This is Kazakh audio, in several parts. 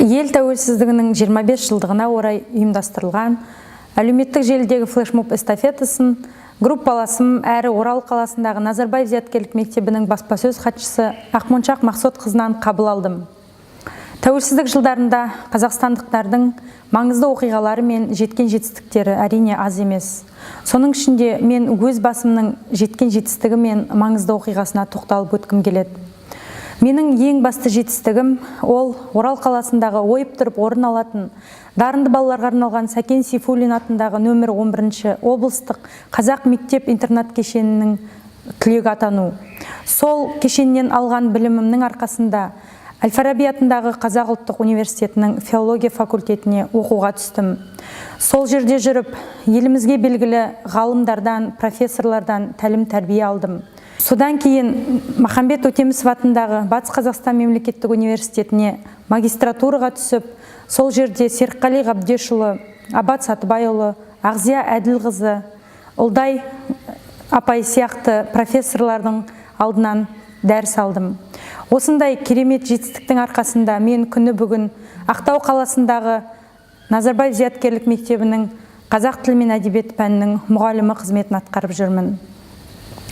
Ел тәуелсіздігінің 25 жылдығына орай ұйымдастырылған әлеуметтік желідегі флешмоб эстафетасын группаласым әрі Орал қаласындағы Назарбаев зияткерлік мектебінің баспасөз хатшысы Ақмоншақ Мақсотқызынан қабыл алдым. Тәуелсіздік жылдарында қазақстандықтардың маңызды оқиғалары мен жеткен жетістіктері, әрине, аз емес. Соның ішінде мен өз басымның жеткен жетістігі мен маңызды оқиғасына тоқталып өткім келеді. Менің ең басты жетістігім – ол Орал қаласындағы ойып тұрып орын алатын, дарынды балаларға арналған Сәкен Сейфуллин атындағы нөмір 11 облыстық қазақ мектеп интернат кешенінің түлегі атану. Сол кешеннен алған білімімнің арқасында әл Фараби атындағы Қазақ ұлттық университетінің филология факультетіне оқуға түстім. Сол жерде жүріп, елімізге белгілі ғалымдардан, профессорлардан тәлім тәрбие алдым. Содан кейін Махамбет Өтемісов атындағы Батыс Қазақстан мемлекеттік университетіне магистратураға түсіп, сол жерде Серікқали Ғабдешұлы, Абат Сатыбайұлы, Ағзия Әділқызы, Ұлдай апай сияқты профессорлардың алдынан дәріс алдым. Осындай керемет жетістіктің арқасында мен күні бүгін Ақтау қаласындағы Назарбаев зияткерлік мектебінің қазақ тілі мен әдебиет пәнінің мұғалімі қызметін атқарып жүрмін.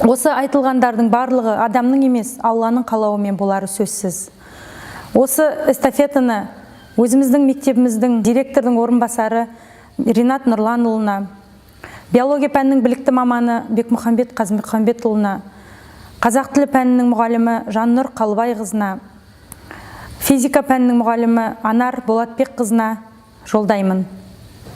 Осы айтылғандардың барлығы адамның емес, Алланың қалауымен болары сөзсіз. Осы эстафетаны өзіміздің мектебіміздің директордың орынбасары Ринат Нұрланұлына, биология пәнінің білікті маманы Бекмұхамбет Қазмұхамбетұлына, қазақ тілі пәнінің мұғалімі Жаннұр Қалыбайқызына, физика пәнінің мұғалімі Анар Болатбекқызына жолдаймын.